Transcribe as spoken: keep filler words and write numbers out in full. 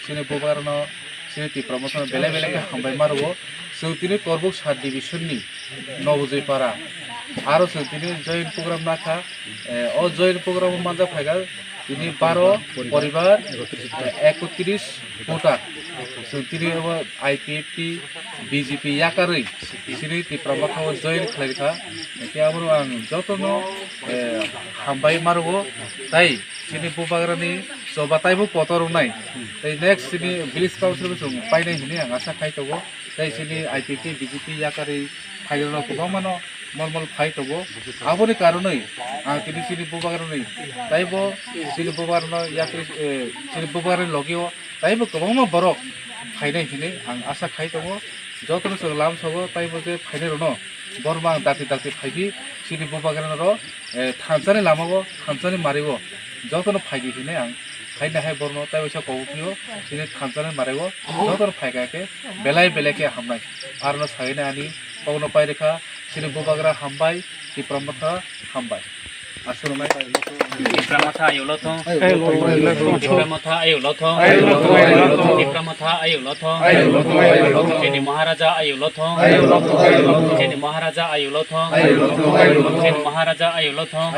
Chini bubagrano, chini Tipra Motha no belai belai khe hambai ma rwo. Chwng tini Korbuk sub division ni Nobojoi para. Aro chwng tini join program nakha. Eh, o join program o manjak phaikha tini baro poribar, eh, ekotris voter. Chwng tini abo I P F T, B J P yakarwi chini Tipra Motha o join khlaikha. Hwnkhe abono ang jotono, eh, hambai ma rwo. Tai chini bubagrani choba taibo kotor wngnai. Tai next chini village council bo chwng painai hinwi ang asa khai tongo. Tai chini I P P, B J P yakarwi phairokno kwbangmano mol mol phai tongo. Aboni karonwi ang tini chini bubagrani taibo chini bubagrano yakri, eh, chini bubagrani logio taibo kwbangma borok phainai hinwi ang asa khai tongo. Jotono chwng lamsogo taibo je phainai rwno borma ang dakti dakti phaiwi chini bubagrano ro, eh, thansani lamao, thansani mario jotono phaidi hinwi ang phaina hai borno tai waisa kobok phio chini thansani mario jotono phaikha khe belai belai khe hamnai. Arno saina ani kokno pairikha chini bubagra hambai, Tipra Motha hambai. Aswrwngmai. Tipra Motha ayuk lothong. Tipra Motha ayuk lothong. Tipra Motha ayuk lothong. Chini Maharaja ayuk lothong. Chini Maharaja ayuk lothong. Chini Maharaja ayuk lothong.